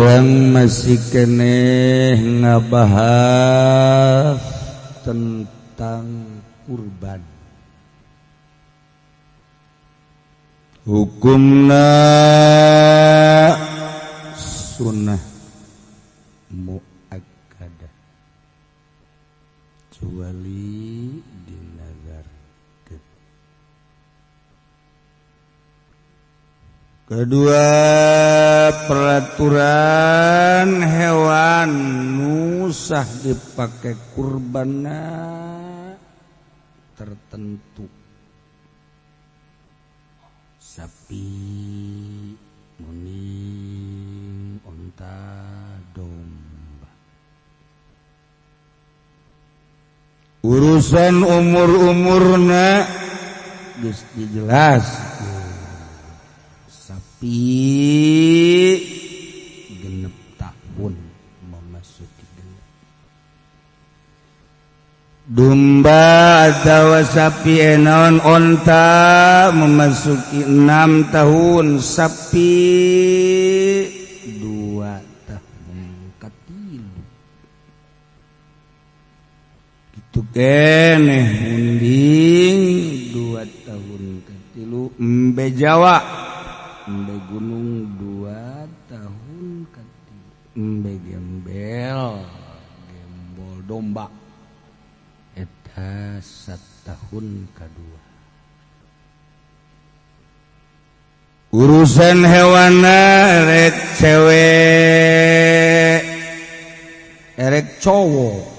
Urang masih keneh ngabahas tentang kurban. Hukumna sunnah muakkadah, kecuali dinazarkeun. Kedua, peraturan hewan nusah dipakai kurbanna tertentu. Sapi, muning, onta, domba. Urusan umur-umurna geus dijelas. Sapi 6 tahun memasuki genep. Domba atawa sapi enaon onta memasuki 6 tahun, sapi 2 tahun katilu. Kitu keneh munding 2 tahun katilu, embe Jawa embe gunung 2 tahun katilu, embe gembel gembol domba eta 1 tahun kadua. Urusan hewana erek cewek erek cowok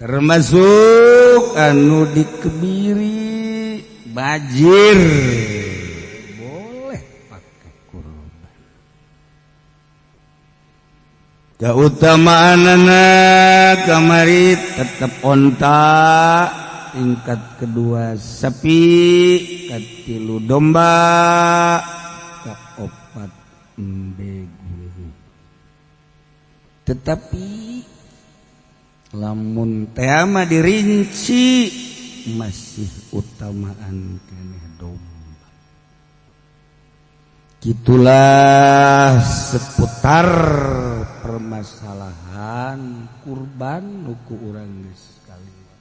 termasuk anu dikebiri bajir boleh pakai kurban. Keutamaanana kamari tetap onta, tingkat kedua sapi, katilu domba, kaopat embe guru. Tetapi lamun tema dirinci masih utamaan keneh domba. Gitulah seputar permasalahan kurban nuku urang geus kaliwat.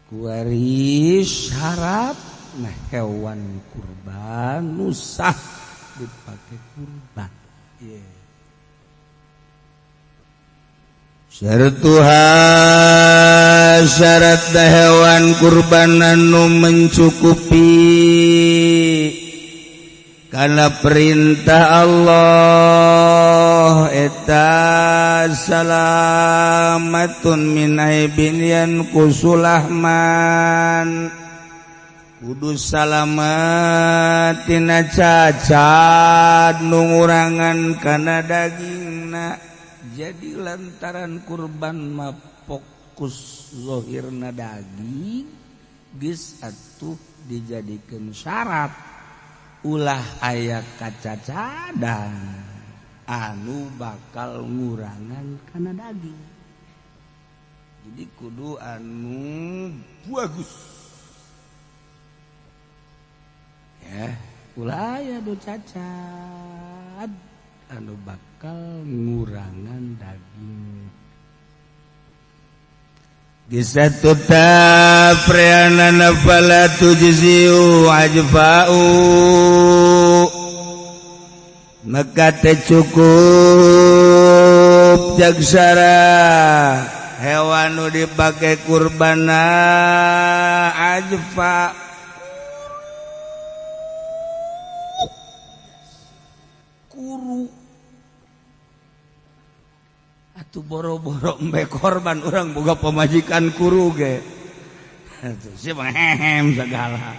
Kuari syarat nah hewan kurban nusah dipakai kurban. Yeah. Syaratuha syarat hewan kurban anu mencukupi karena perintah Allah eta salamatun min aibin yanqusulahman, kudu salamat tina cacat nu ngurangan kana dagingna. Jadi lantaran kurban mah fokus zahirna daging geus atuh dijadikeun syarat ulah aya kacacadan anu bakal ngurangan kana daging. Jadi kudu anu bagus ya, ulah aya nu cacat anu bakal ngurangan daging. Gisatu tafriana fala tujziu ajfa'u, maka teu cukup jagsara hewan nu dipake kurbana ajfa kuru. Atuh boro-boro embe korban urang boga pamajikan kuru ge. Atuh sia mah hehem segala.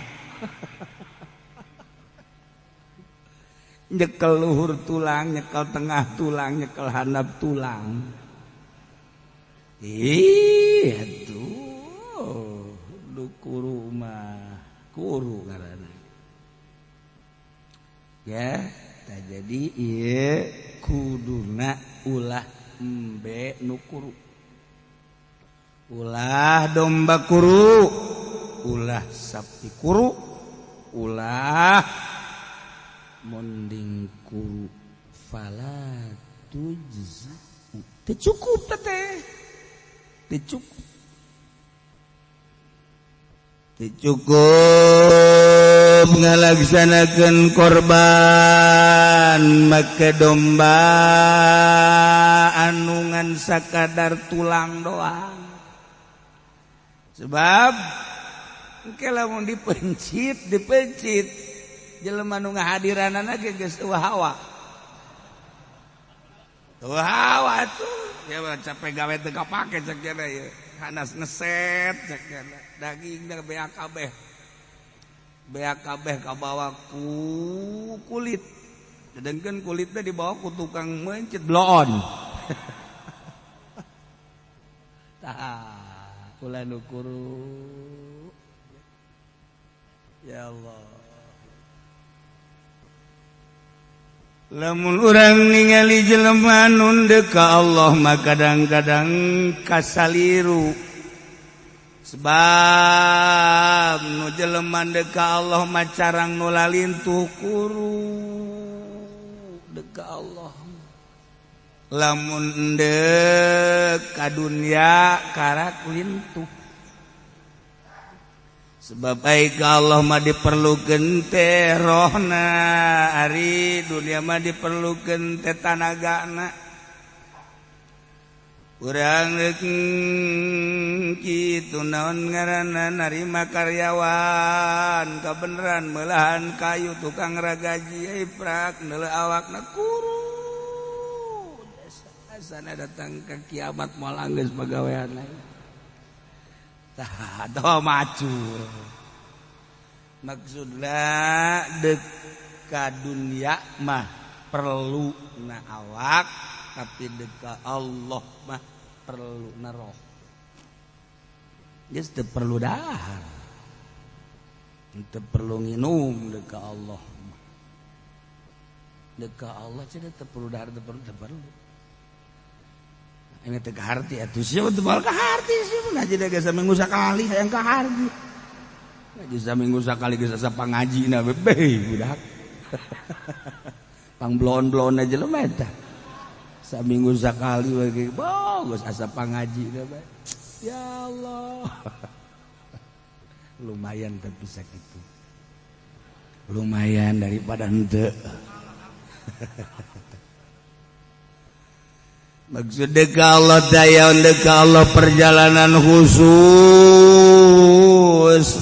Nyekel luhur tulang, nyekel tengah tulang, nyekel handap tulang. Ih, atuh du kuru mah kuru ngaranna. Ya, tah jadi ieu kuduna ulah embe nu kuru, ulah domba kuru, ulah sapi kuru, ulah monding kuru, fala tujzi, teu cukup teh, teu cukup, teu cukup ngalaksanakeun korban make domba anu ngan sakadar tulang doang. Sebab engke lamun dipencit, dipencit jelema nu ngahadiranana ge geus eueuh hawa. Eueuh hawa tuh, ya capek gawe teu kapake cek cenah ieu. Hanas ngeset cek cenah. Daging da beak kabeh. Beak kabeh kabawa ku kulit. Sedangkan kulitnya dibawa ku tukang mencit bloon. Tah, ulah nu kuru. Ya Allah. Lamun urang ningali jelema nu deuk ka Allah mah kadang-kadang kasaliru. Sebab nu jelema deuk ka Allah mah carang nu lalintuh kuru deuk ka Allah. Lamun deuk ka dunya karak lintuh. Sebab baik Allah mah diperlukeun teh rohna, ari dunia mah diperlukeun teh tanagana. Urang rek kitu naon ngaranna narima karyawan kabeneran meulahan kayu tukang ragaji iprak neuleuh awakna kuru. Asana datang ke kiamat moal anggeus pagawean lain. Tah, doa macul. Maksudna deuk ka dunia mah perlu na awak, tapi deuk ka Allah mah perlu na roh. Geus teu perlu dahar. Teu perlu nginum deuk ka Allah mah. Deuk ka Allah cenah teu perlu dahar, teu perlu, teu perlu. Ini teu kaharti atuh sia teu moal kaharti sia ngaji da geus saminggu sakali hayang kaharti. Ngaji saminggu sakali geus asa pangajina bebe budak. Pang bloon-bloon aja jelema eta. Saminggu sakali we ge geus asa pangajina bae. Ya Allah. Lumayan tapi sakitu. Lumayan daripada henteu. Maksud dek Allah daya dek Allah perjalanan khusus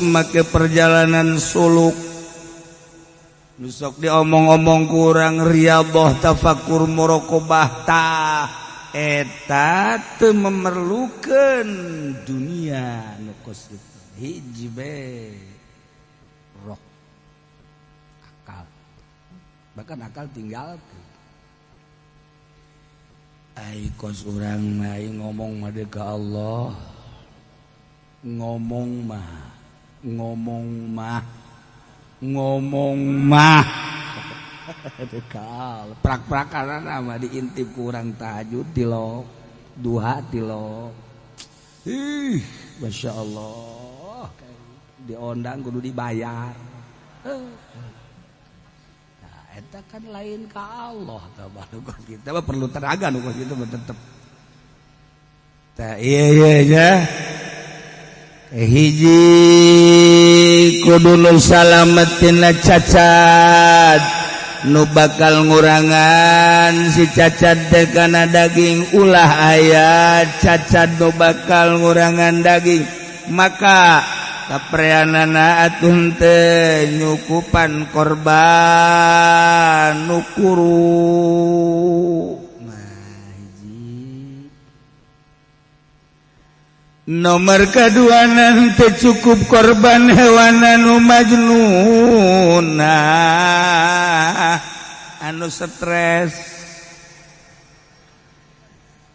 make perjalanan suluk. Besok diomong-omong kurang riyadhah tafakur muraqabah tah eta teu memerlukeun dunia nu kos kitu. Hiji be roh akal, bahkan akal tinggalkeun. Ai kos urang mah ngomong mah deuk ka Allah, ngomong mah, ngomong mah, ngomong mah deuk ka Allah. Prak-prakanana mah diintip ku urang tahajud tilok, duha tilok. Ih, Masya Allah, diondang kudu dibayar. Eta kan lain ka Allah tah baru kita mah perlu tenaga nu kos kitu mah tetep. Tah ieu ieu nya. Hiji kudu nu salametin cacat nu bakal ngurangan si cacat teh kana daging, ulah aya cacat nu bakal ngurangan daging, maka kapreanana atuh teh nyukupan korban nu kuru. Nah, hiji nomor kedua nanti cukup korban hewan anu majnuna anu stres.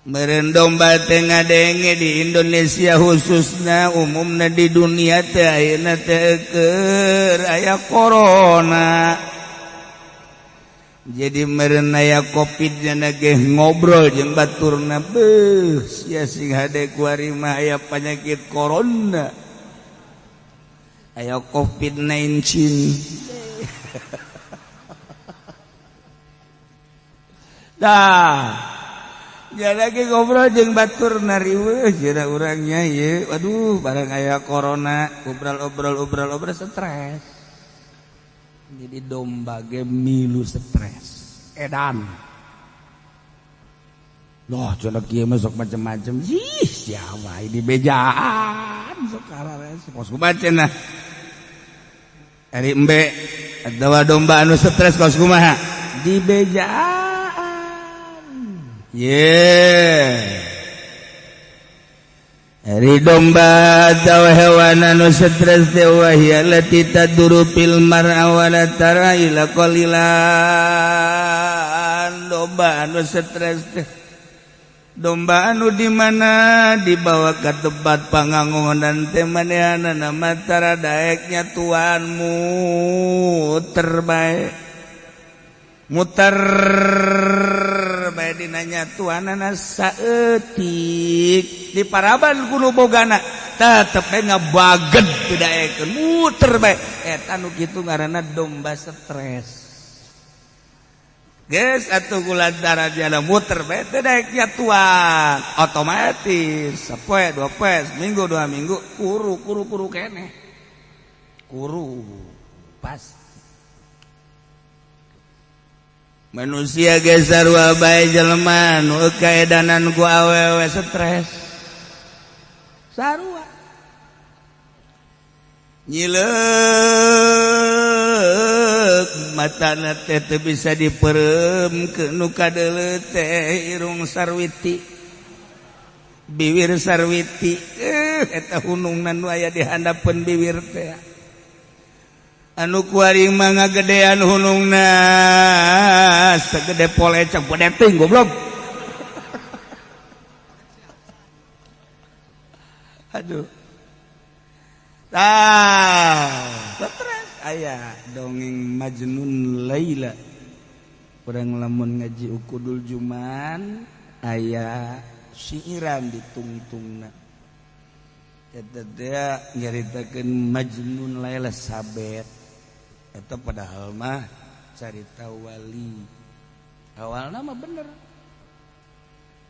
Meureun domba teh ngadenge di Indonesia khususna umumna di dunia teh ayeuna teh keur aya corona. Jadi meureun aya covid nya ge ngobrol jeung baturna, beuh sia sing hade kuari mah aya penyakit corona. Aya COVID-19. Dah. Ya lagi ngobrol jeung batur nariweuh jera urangnya ieu. Waduh, barang aya corona, obrol-obrol stres. Jadi domba ge milu stres. Edan. Loh, cenah kieu mah sok macem-macem. Ih, siapa ini bejaan sok karares. Kos kumaha cenah? Ari embe atawa domba anu stres kos kumaha? Dibejaan. Ye. Ari domba atawa hewan anu stres teh wahia lati taduru fil mar'a wa la tara ila qalilan. Domba anu stres teh domba anu di mana dibawa ke tempat pangangonan teh manehanana matara daeknya tuan muter bae. Muter bae dinanya tuanana saeutik di paraban kudu bogana tetep bae ngabaged teu daekeun muter bae eta nu kitu ngaranna domba stres. Geus atuh kulantaran jana muter bae teu daeknya tuan otomatis sapoe dua poe seminggu dua minggu kuru kuru kuru keneh kuru pas. Manusia ge sarua bae jelema nu kaedanan ku awewe stres sarua nyileuk matana teh teu bisa diperem ke nu kadeuleu teh irung sarwiti bibir sarwiti eta hunungna nu aya di handapeun bibir teh anu kuari mah ngagedean hunungna segede polecek gede teuing goblok. Aduh. Tah, stres aya dongeng Majnun Laila. Urang lamun ngaji Ukudul Juman aya siiran ditungtungna. Eta teh nyaritakeun Majnun Laila sabet. Eta padahal mah carita wali. Awalna mah bener.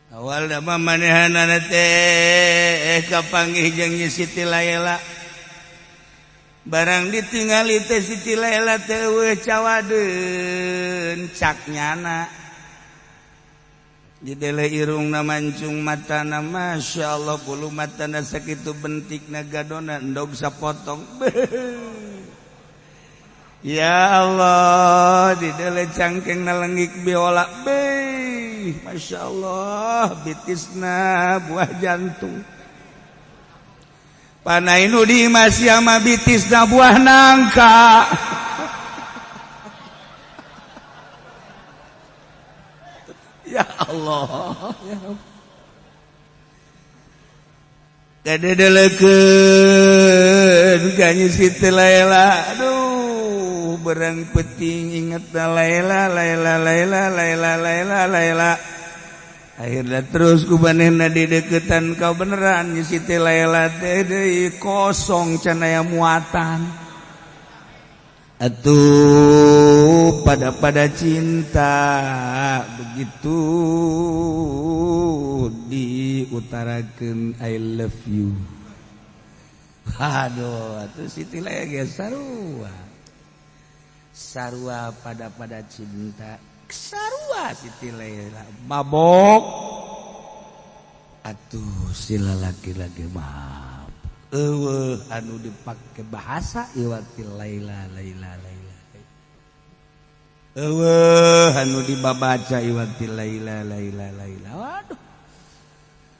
Awalna mah manehanana teh kapanggih jeung Siti Laila. Barang ditingali teh Siti Laila teh eueuh cawadeun cak nyana. Didele irungna mancung matana masyaallah bulu matana sakitu bentikna gadona endog sapotong. Ya Allah didele cangkengna lengik biola beuh masyaallah bitisna buah jantung. Panai nu di masih sama bitisna buah nangka. Ya Allah ya Allah. Kadedelekeun ka Siti Laila. Aduh berang peting inget Laila Laila Laila Laila Laila Laila. Akhirnya terus ku manehna dideketan kau beneran Siti Laila teh deui kosong can aya muatan. Atuh pada cinta begitu diutarakeun I love you. Aduh, atuh Siti Laila ge sarua. Sarua pada cinta. Sarua Siti Laila mabok. Atuh sila laki-laki maaf. Eueuh anu dipake bahasa iwati Laila Laila Laila. Eueuh anu dibabaca iwati Laila Laila Laila. Waduh.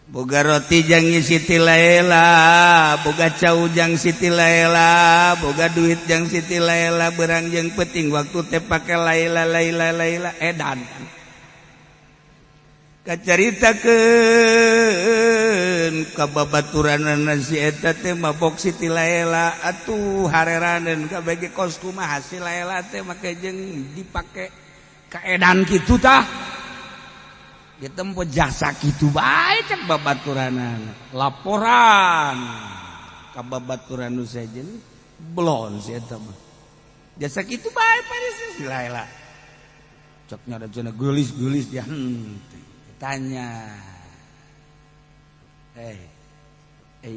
Boga roti jang Siti Laila, boga cau jang Siti Laila, boga duit jang Siti Laila, berang jeung penting waktu teh pake Laila Laila Laila edan. Kacaritakeun ka babaturanana si eta teh mabok Siti Laila atuh hareraneun kabeh ge kos kumaha si Laila teh make jeung dipake kaedan kitu tah. Ditempo jasa kitu bae cek babaturanana. Laporan ka babaturan nu sejen Belon si eta mah. Jasa kitu bae paris si Laila. Coknya ada cenah geulis-geulis dia. Tanya.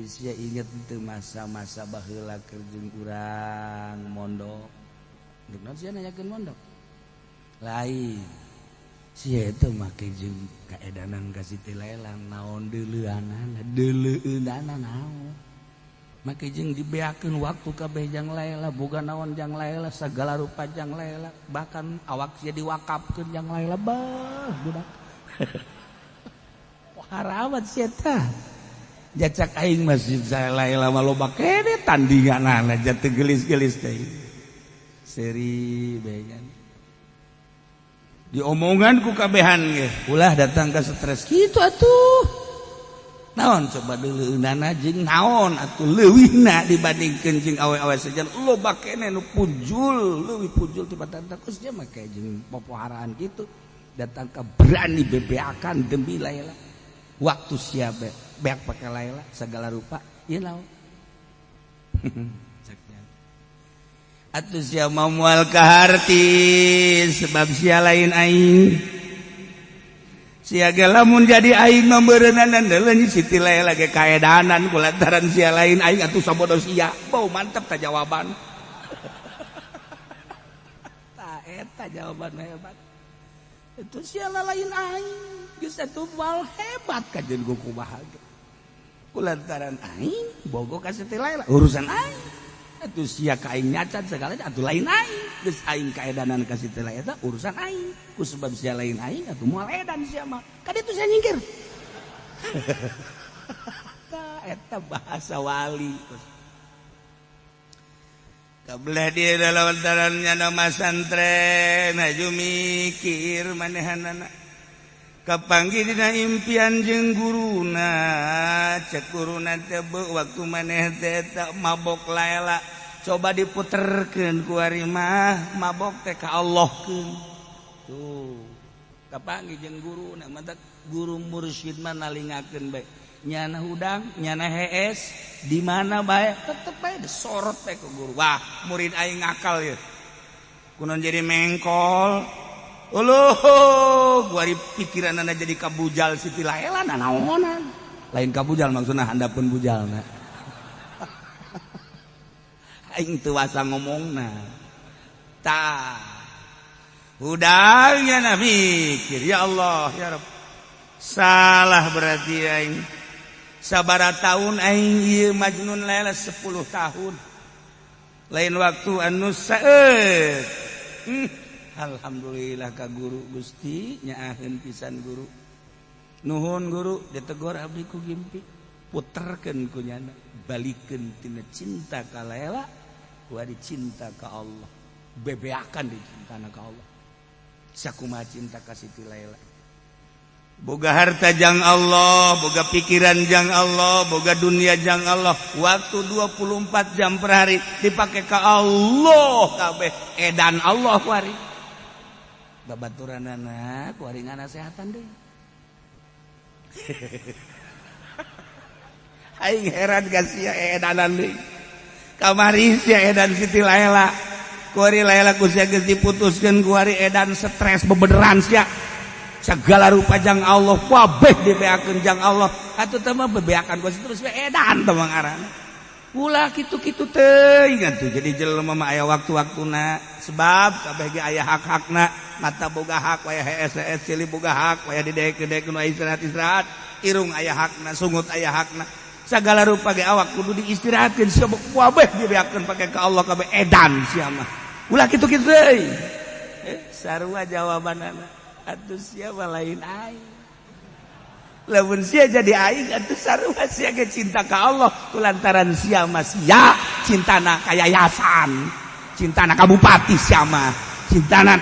Sia inget teu masa-masa baheula keur jeung urang mondok. Deuk naon sia nanyakeun mondok? Lain. Sia eta make jeung kaedanan ka Siti Laila naon deuleuanana, deuleueunana naon. Make jeung dibeakeun waktu kabeh jang Laila, boga naon jang Laila, segala rupa jang Laila, bahkan awak sia diwakafkeun jang Laila bah budak. Haramat sia tah. Jacak aing masjid Laila mah loba kene tandinganana jatuh geulis-geulis teh. Seri bae diomongan ku kabehan ge, ulah datang ka stres kitu atuh. Naon coba deuleueunana jeung naon atuh leuwihna dibandingkeun jeung awe-awe sejen loba kene nu pujul leuwih pujul ti patanta kus dia make jeung popoharaan kitu datang ka berani bebeakan demi Laila waktu sia beak pake Laila segala rupa ieu naon atuh sia mau moal kaharti sebab sia lain aing. Sia lamun jadi aing memberenanan deuleuh Siti Laila ge kaedanan kulantaran sia lain aing atuh sabodo sia. Bau mantep ta jawaban. Ta eta jawaban hebat. Itu sia lain aing geus atuh wal hebat kajeun ku kumaha ge. Kulantaran aing bogo ka Siti Laila urusan aing. Atuh sia ka aing nyacat segala atuh lain aing. Geus aing kaedanan ka Siti Laila eta urusan aing. Ku sebab sia lain aing atuh moal edan sia mah. Ka ditu sia nyingkir. Ta eta bahasa wali. Kabelah dia dalam antarannya nama santren haju mikir manehanana. Kapanggih dina impian jeung guruna, cek guruna teh waktu maneh teh mabok Laila. Coba diputerkeun ku ari mah mabok teh ka Allahkeun. Tuh. Kapanggih jeung guruna, mantak guru mursyid mah nalingakeun bae. Nyana hudang, nyana hees, di mana bae tetep bae disorot bae ku guru. Wah, murid aing ngakal ieu. Kunaon jadi mengkol. Uluh, gua di pikiranana jadi kabujal Siti Laila nanaonan. Lain kabujal maksudna handapeun bujalna. Aing teu wasa ngomongna. Tah. Hudangnya na mikir, ya Allah, ya Rabb. Salah berarti aing. Sabara tahun aing ieu Majnun Laila 10 tahun. Lain waktu anu saeut. Alhamdulillah ka guru Gusti nyaaheun pisan guru. Nuhun guru ditegor abdi ku gimpi. Puterkeun ku nyana, balikeun tina cinta ka Laila, ku cinta ka Allah. Bebeakan di cintana ka Allah. Sakumaha cinta ka Siti Laila. Boga harta jang Allah, boga pikiran jang Allah, boga dunia jang Allah. Waktu 24 jam per hari dipakai ka Allah kabeh. Edan Allah kuari. Babaturanana kuari nganasehatan deui. Aing heran ka sia edanan deui. Kamari sia edan Siti Laila. Kuari Laila ku sia geus diputuskeun kuari edan stres bebeneran sia. Segala rupa jang Allah kabeh dibeakeun jang Allah. Atuh teh mah bebeakan ku terus we edan teh ngaranna. Ulah kitu-kitu teuing atuh jadi jelema mah aya waktu-waktuna sebab kabeh ge aya hak-hakna. Mata boga hak waya hees-hees, silih boga hak waya didekeun-dekeun waya istirahat-istirahat, irung aya hakna, sungut aya hakna. Segala rupa ge awak kudu diistirahatkeun sebab kabeh dibeakeun pake ka Allah kabeh edan sia mah. Ulah kitu-kitu teuing. Sarua jawabanana. Atuh siapa lain aing. Lamun sia jadi aing atuh sarua sia ge cinta ka Allah kulantaran sia mah sia cintana ka yayasan, cintana ka bupati sia mah, cintana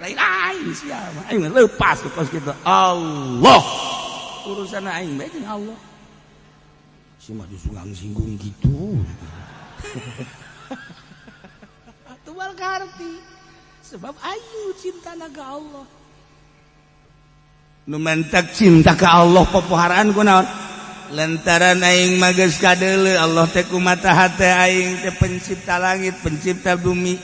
lain aing sia mah. Aing lepas kos kitu. Allah urusan aing bae jeung Allah. Si mah disunggang-singgung gitu. Atuh bal karti. Sebab ayu cinta ka Allah. Nu mentek cinta ka Allah popoharaan ku naon? Lantaran aing mah geus kadeuleu Allah teh ku mata hate aing teh pencipta langit, pencipta bumi.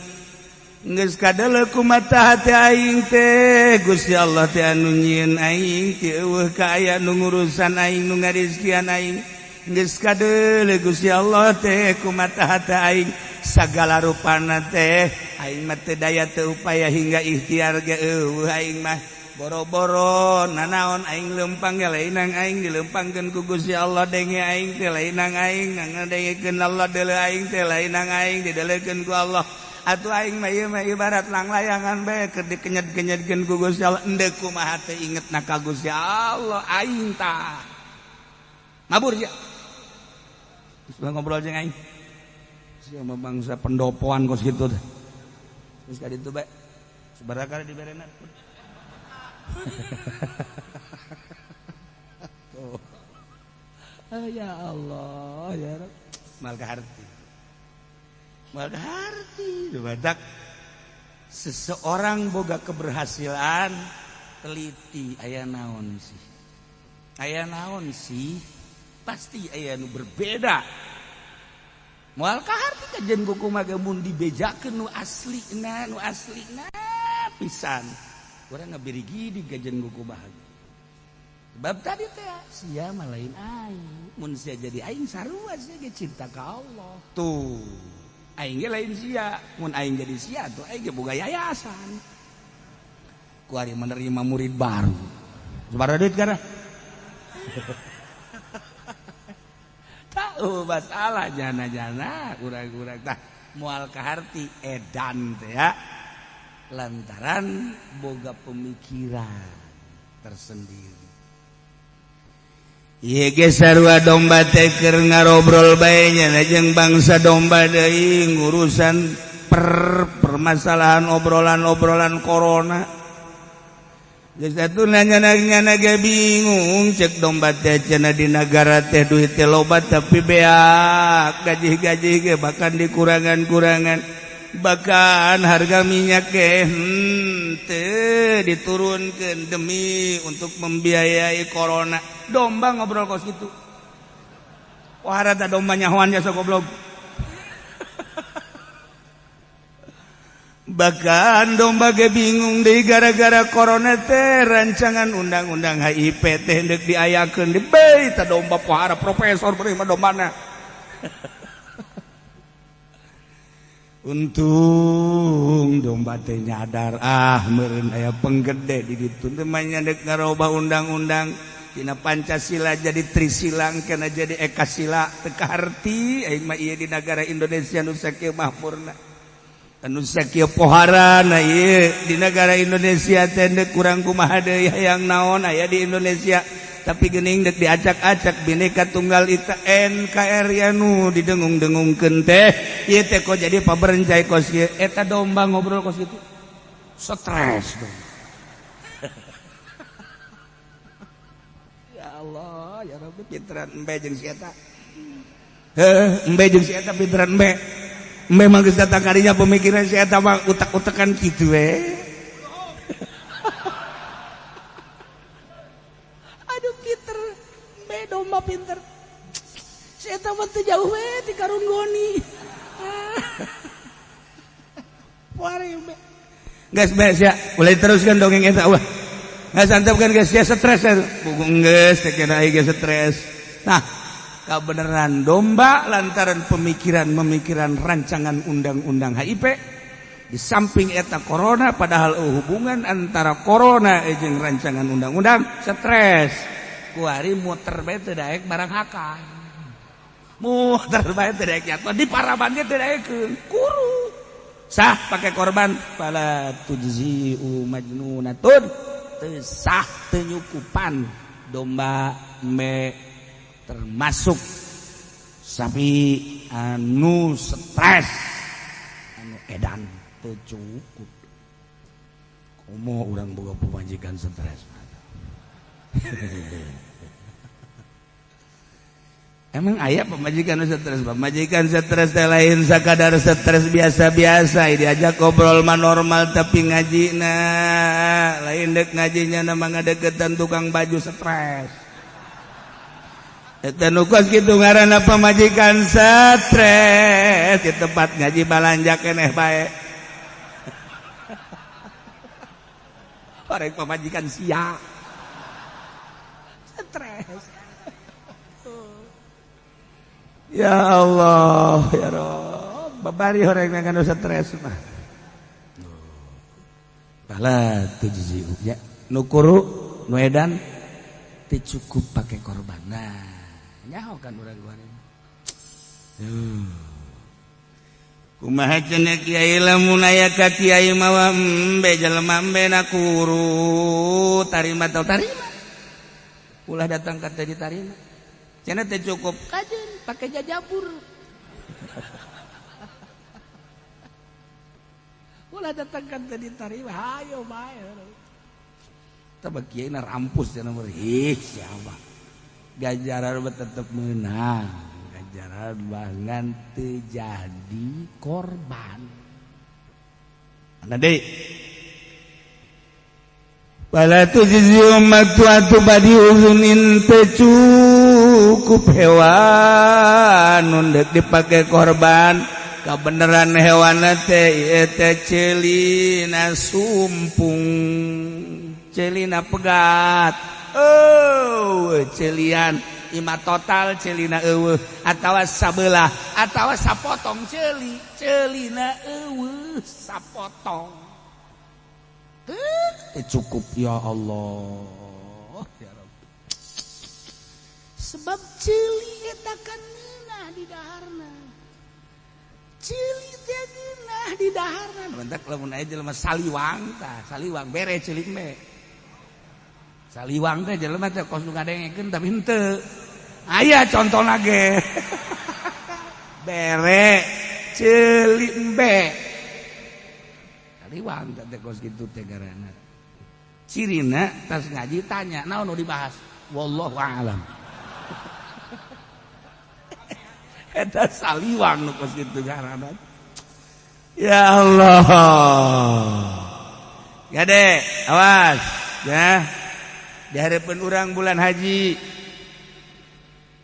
Geus kadeuleu ku mata hate aing teh Gusti Allah teh anu nyieun aing ti eueuh ka aya nu ngurusan aing, nu ngarizkian aing. Geus kadeuleu Gusti Allah teh ku mata hate aing sagala rupana teh aing mah teu daya teu upaya hingga ikhtiar ge eueuh aing mah boro-boro nanaon aing lempang ge lainang aing dilempangkeun ku Gusti Allah, denge aing teh lainang aing ngadengekeun Allah, deuleu aing teh lainang aing dideleukeun ku Allah. Atuh aing mah ieu mah ibarat langlayangan bae keur dikenyet-kenyetkeun ku Gusti Allah, endeu kumaha teh ingetna ka Gusti Allah aing tah mabur ya. Terus ngobrol jeung aing sia mah bangsa pendopoan kos kitu teh. Geus ka ditu bae sabaraha kali diberena. Tuh. Ya Allah ya Rabb, mal kaharti. Mal kaharti badak seseorang boga keberhasilan teliti aya naon sih. Aya naon sih? Pasti aya nu berbeda. Moal kaharti kajen kumaha ge mun dibejakeun nu aslina, nu aslina pisan. Urang ngabirigi di kajen kumaha. Sebab tadi teh sia mah lain aing. Mun sia jadi aing sarua sia ge cinta ka Allah. Tuh. Aing ge lain sia, mun aing jadi sia tuh aing ge boga yayasan. Kuari menerima murid baru. Sabaraha duit kana? Tahu masalah jana-jana urang-urang tah moal kaharti edan teh ya. Lantaran boga pemikiran tersendiri. Ieu ge sarua domba teh keur ngarobrol bae nya jeung bangsa domba deui ngurusan permasalahan obrolan-obrolan corona. Geus atuh nanya-nanya ge bingung cek domba teh cenah di nagara teh duit teh loba tapi beak gaji-gaji ge bahkan dikurangan-kurangan. Bahkan harga minyak ge teu diturunkeun demi untuk membiayai corona. Domba ngobrol kos kitu. Wah rata domba nyahoan jasa goblok. Bahkan domba ge bingung deui gara-gara corona teh rancangan undang-undang HIP teh deuk diayakeun di bae ta domba pohara profesor beureum mah dombana. Untung domba teh nyadar ah meureun aya penggede di ditu teh mah dek ngarobah undang-undang dina Pancasila jadi Trisila kana jadi Ekasila teu kaharti aing mah ieu di nagara Indonesia nu sakieu mahmurna anu sakieu poharana ieu di nagara Indonesia teh deuk kurang kumaha deui hayang naon aya di Indonesia tapi geuning deuk diacak-acak Bhinneka Tunggal Ika NKRI anu didengung-dengungkeun teh ieu teh kok jadi paberencai kos ieu eta domba ngobrol kos kitu stres dong. Ya Allah ya Rabbi pinteran embe jeung si eta. Heuh embe jeung si eta pinteran embe. Embe mah geus datang karinya pemikiran si eta mah utak-utakan kitu we. Aduh pinter, embe domba pinter. Si eta mah teu jauh we ti karun goni. Poare embe. Geus beres ya, mulai teruskan dongeng eta ulah. Geus antepkeun geus sia stres ya. Geus teh kena aing ge stres. Nah, kabeneran domba lantaran pemikiran-pemikiran rancangan undang-undang HIP di samping eta corona padahal hubungan antara corona jeung rancangan undang-undang stres. Kuari muter bae teu daek barang hakan. Muter bae teu daek jatuh di paraban ge teu daekeun. Kuru. Sah pakai korban fala tujzi'u majnunatun. Teu sah teu nyukupan domba me termasuk sapi anu stres anu edan teu cukup. Komo urang boga pamajikan stres. Emang aya pamajikan stres, pamajikan stres teh lain sakadar stres biasa-biasa, diajak ngobrol mah normal tapi ngajina lain dek ngajinya nama ngadeketan tukang baju stres. Eta nu kos kitu ngaranna pamajikan stres di tempat ngaji balanja keneh bae. Orang pamajikan sia. Stres. Ya Allah, ya Rob. Babari horeng nu stres mah. Bala tujzi ya. Nu kuru, nu edan teu cukup pake korban. Nah, nyaho kan urang goreng. Kumaha cenah kiai lamun aya ka kiai mawa embe jelema embe na kuru tarima tau tarima. Ulah datang ka teu ditarima. Cenah teu cukup kajeun pake jajabur. Ulah datang ka teu ditarima hayo bae. Tah kiai na rampus cenah ih siapa. Ganjaran tetep menang. Ganjaran bangan teu jadi korban. Ana deui. Wala tujzi ummatu atu badi uzunin teu cukup hewan nu deuk dipake korban. Kabeneran hewan teh ieu teh ceulina sumpung, ceulina pegat. Oh, celian ima total celina eueuh atawa sabelah atawa sapotong celi celina eueuh sapotong teu cukup ya Allah ya Rabb. Sebab celi eta kan ngeunah di daharna, celi teh ngeunah di daharna. Mentak lamun aya jelema saliwang tah saliwang bere ceuli meh saliwang teh jelema teh kos nu ngadengekeun tapi henteu. Aya contona ge. Bere ceuli embe. Saliwang teh kos kitu teh garana. Cirina tas ngaji tanya naon nu dibahas? Wallahu a'lam. Eta saliwang nu kos kitu garana. Ya Allah. Gade, awas ya. Di harapan urang bulan haji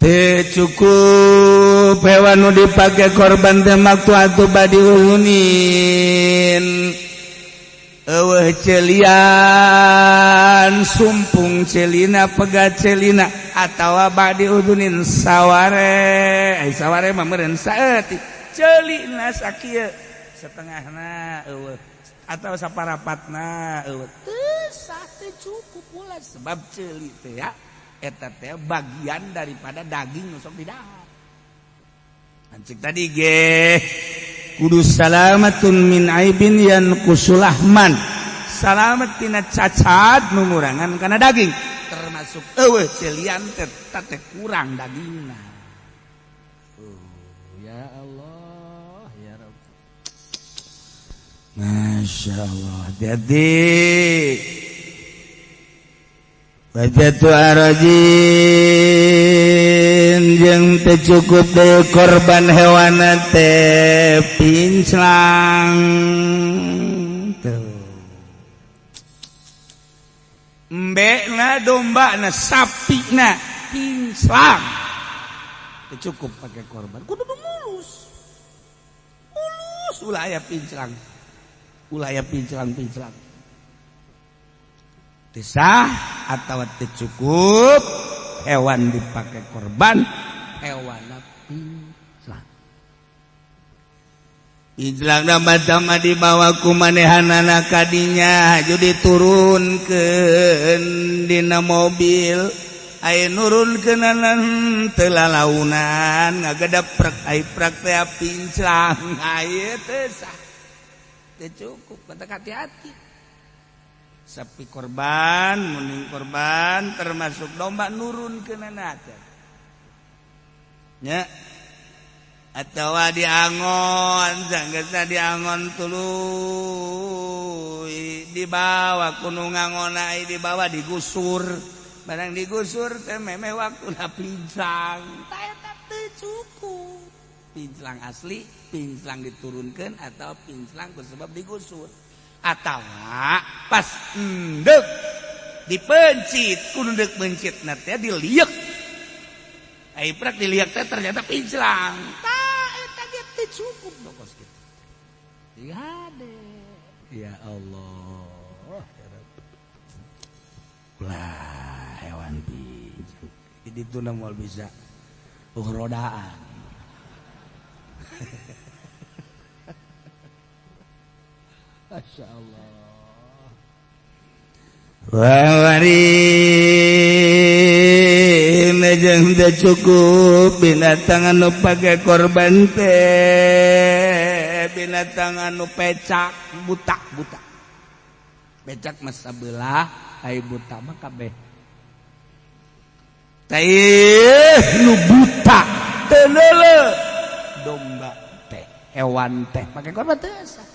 teu cukup hewan nu dipake korban teh maktu atuh badi uhunin eueuh celian sumpung celina pegat celina atawa badi udunin saware ai saware mah meureun saeutik celina sakieu setengahna eueuh atau saparapatna eueuh teu sah teu cukup pula sebab ceuli teh ya eta teh bagian daripada daging nu sok didahar. Ancik tadi ge kudu salamatun min aibin yanqusulahman, salamat tina cacat nu ngurangan kana daging termasuk eueuh celian teh teh kurang dagingna. Oh, ya Allah ya Rabb. Masya Allah. Jadi wajatu arajin jeung teu cukup deui korban hewan teh pinclang tuh embekna dombana sapina pinclang teu cukup pake korban kudu mulus mulus ulah aya pinclang ulah aya pinclang-pinclang sah atau cukup hewan dipakai korban hewan pinclang pinclang dama-dama dibawa ku manehanana kadinya jadi turunkeun dina mobil aya nurunkeunana teu lalaunan ngagedeprek ai prek teh pinclang aya teu sah teu cukup kata hati-hati. Sapi korban, muning korban termasuk domba nurun ke nana nya atawa diangon sanggeusna diangon tuluy dibawa kuno ngangona dibawa digusur barang digusur teh memeh waktuna pinclang tah eta teu cukup pinclang asli pinclang diturunkeun atau pinclang kusebab digusur atawa pas endek dipencit kudu deuk mencitna teh diliek Ai prak dilihat teh ternyata pinclang. Tah eta ge teu cukup kos kitu. Hade. Ya Allah. Ulah hewan pinclang. Di ditu na moal bisa rodaan. Masya Allah. Wawarin jeung teu cukup binatang anu pake korban teh binatang anu pecak butak buta. Pecak mah sabelah, ai buta mah kabeh. Teh nu buta teu neuleuh domba teh hewan teh pake korban teh sah.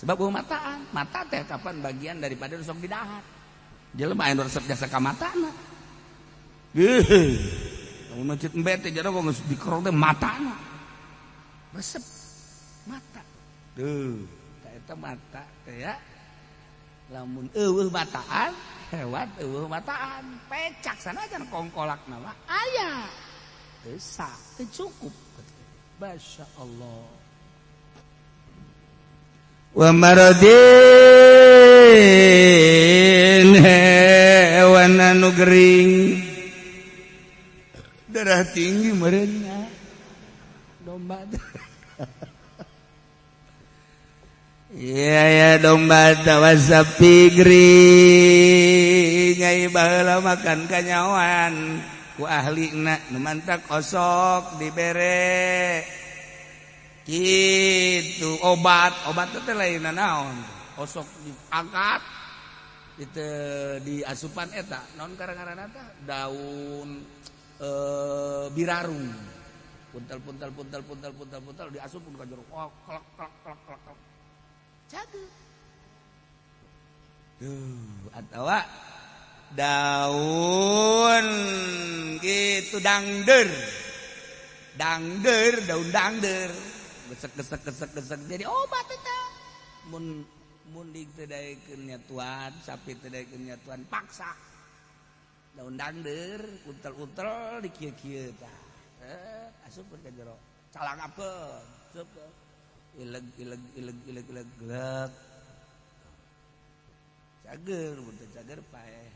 Sebab eueuh mataan, mata teh kapan bagian daripada nu sok didahar. Jelema anu resep jasa ka matana. Geuh. Lamun mencit embe teh jaro geus dikerok teh matana. Resep mata. Duh, ta eta mata teh ya. Lamun eueuh mataan, hewan eueuh mataan, pecak sanajan kongkolakna mah aya. Teu sah, teu cukup. Masya Allah. Wa maradin hewan anu gering darah tinggi meureunna domba. Iya ya domba tawa sapi gering ai baheula makan kanyawan ku ahlina nu mantak osok dibere gitu obat obat teh lain naon osok diangkat itu di asupan eta naon karang-karana teh daun birarung puntal puntal puntal puntal puntal puntal diasupun ka jero oh klak klak klak klak klak cageut tuh atawa daun gitu dangder dangder daun dangder gesek gesek gesek gesek jadi obat eta mun mundik teu daekeun nyatuan sapi teu daekeun nyatuan paksa daun dangder untel-untel di kieu-kieu tah asupkeun ka jero calangapkeun asupkeun ileg ileg ileg ileg ileg glek cager mun teu cager paeh.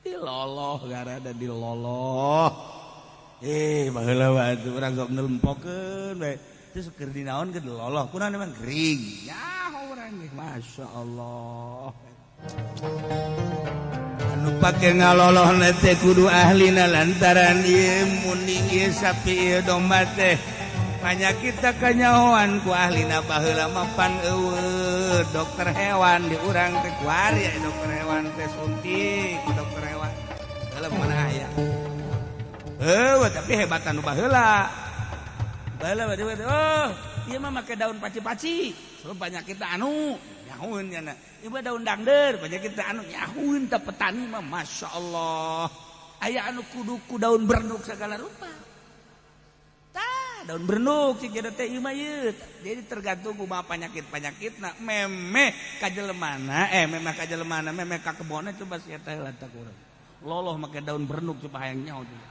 Diloloh gara ada diloloh. Baheula wae urang sok nelempokeun we. Terus keur dinaon ke diloloh. Kunaon emang gering. Nyaho urang ge. Masya Allah. Anu pake ngaloloh teh kudu ahlina lantaran ieu muning ieu sapi ieu domba teh. Panyakit kanyahoan ku ahlina baheula mapan eueuh dokter hewan di urang teh kuari dokter hewan teh suntik ku dokter hewan. Heula mana aya. Heuh tapi hebatan nu baheula. Baheula oh ieu mah make daun paci-paci. Sebab penyakit anu nyahueun nya. Ieu mah daun dangder penyakit anu nyahueun teh petani mah masyaallah. Aya anu kudu ku daun bernuk segala rupa. Daun bernuk cik jadi teh ieu mah ieu. Jadi tergantung kumaha penyakit-penyakitna memeh ka jelemana memeh ka jelemana memeh ka kebonna coba sia teh heula teh urang. Loloh make daun bernuk coba hayang nyaho coba.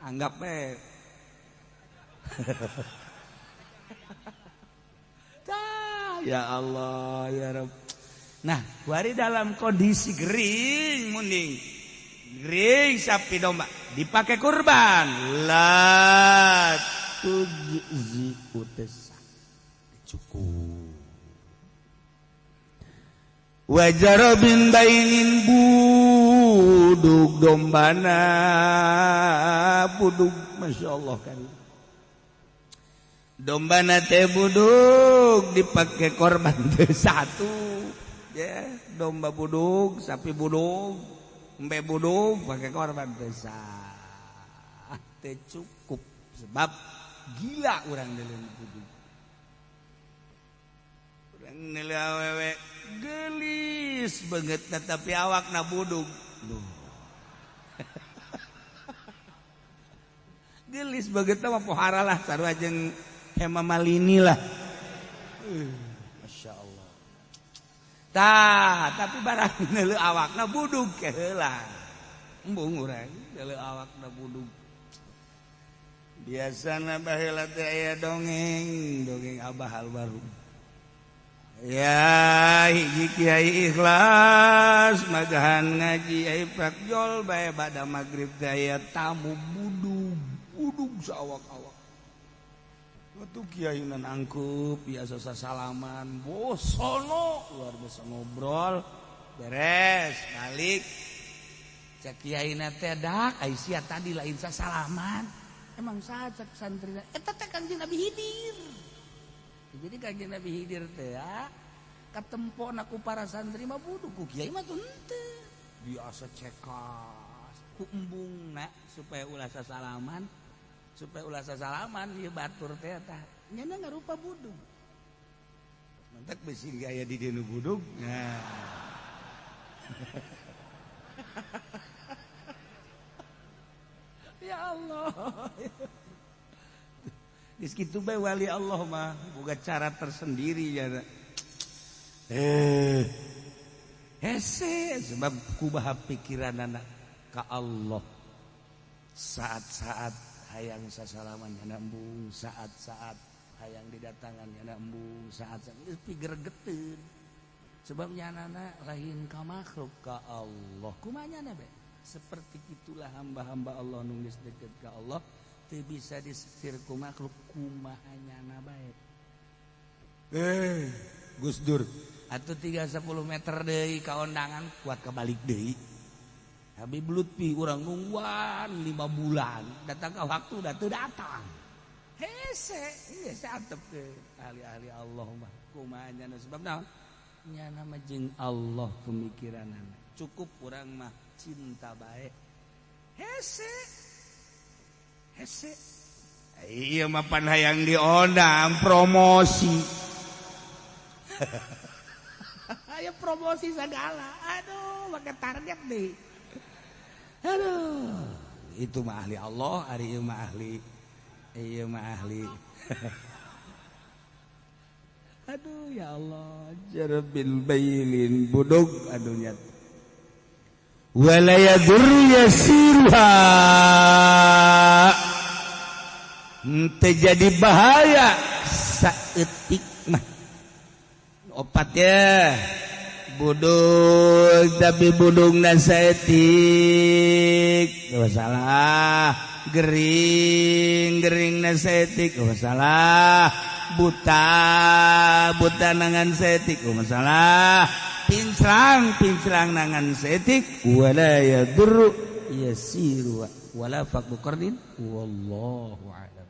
Anggap we. Tah ya Allah ya Rabb. Nah, wari dalam kondisi gering munding. Gering sapi domba dipakai kurban la tujzi utesa cukup wajarobin bainin buduk dombana buduk masya Allah kan dombana teh buduk dipakai korban teh satu ya domba buduk sapi buduk embe buduk pakai korban desa teh cukup sebab gila urang nilai buduk urang nilai awewe gelis banget tetapi awakna buduk. Duh. Gelis Geulis begitu mah pohara lah, sarua jeung Hema Malini lah. Masya Allah. Tah, tapi barang neuleu awakna budug ke heula. Embung urang neuleu awakna budug. Biasana baheula teh aya dongeng, dongeng Abah almarhum. Ya, hiji kiai ikhlas magahan ngaji ai prakjol bae bada magrib teh aya tamu budug, budug saawak-awak. Waktu kiai nangkup biasa sasalaman, bosono luar biasa ngobrol, beres balik. Cek kiai teh dak, ai sia tadi lain sasalaman. Emang saha cek santri eta teh Kangjeng Nabi Hidir. Jadi Kangjeng Nabi Hidir teh ya katempona ku para santri mah budug, ku kiai mah tuh henteu. Biasa cekas ku embungna supaya ulah sasalaman, supaya ulah sasalaman ieu batur teh tah nyana ngarupa budug. Mantak bisi aya di dieu nu budug. Nah. Ya Allah. Geus kitu bae wali Allah mah boga cara tersendiri ya. Hese sebab kubaha pikiranana ka Allah. Saat-saat hayang sasalaman nyana embung, saat-saat hayang didatangan nyana embung, saat-saat geus pigergeteun. Sebab nyanana lain ka makhluk ka Allah. Kumaha nyana be? Seperti itulah hamba-hamba Allah nu geus deket ka Allah teu bisa disetir ku makhluk kumaha nyana bae. Gus Dur atuh 310 meter deui ka ondangan kuat kebalik deui. Habib Lutfi urang nungguan 5 bulan datang ke waktu dah teu datang. Hese ieu satep ke ahli-ahli Allah mah kumaha nyana sebab naon? Nyana mah jeung Allah pemikiranana. Cukup urang mah cinta bae. Hese. Hese. Iya mah pan hayang diondang promosi. Ayo promosi segala. Aduh, pakai target deh. Aduh, itu mah ahli Allah, ari ieu mah ahli. Ieu mah ahli. Aduh ya Allah, jarbil bailin budug aduh nyat. Wala yadur yasiruha. Henteu jadi bahaya saeutik mah. Opat ya. Budug tapi budugna saeutik. Teu salah. Gering geringna saeutik. Teu salah. Buta buta nangan saeutik. Teu masalah. Pincrang pincrang nangan saeutik. Wala yadurru yasiru wala faqdu qarnin wallahu a'lam.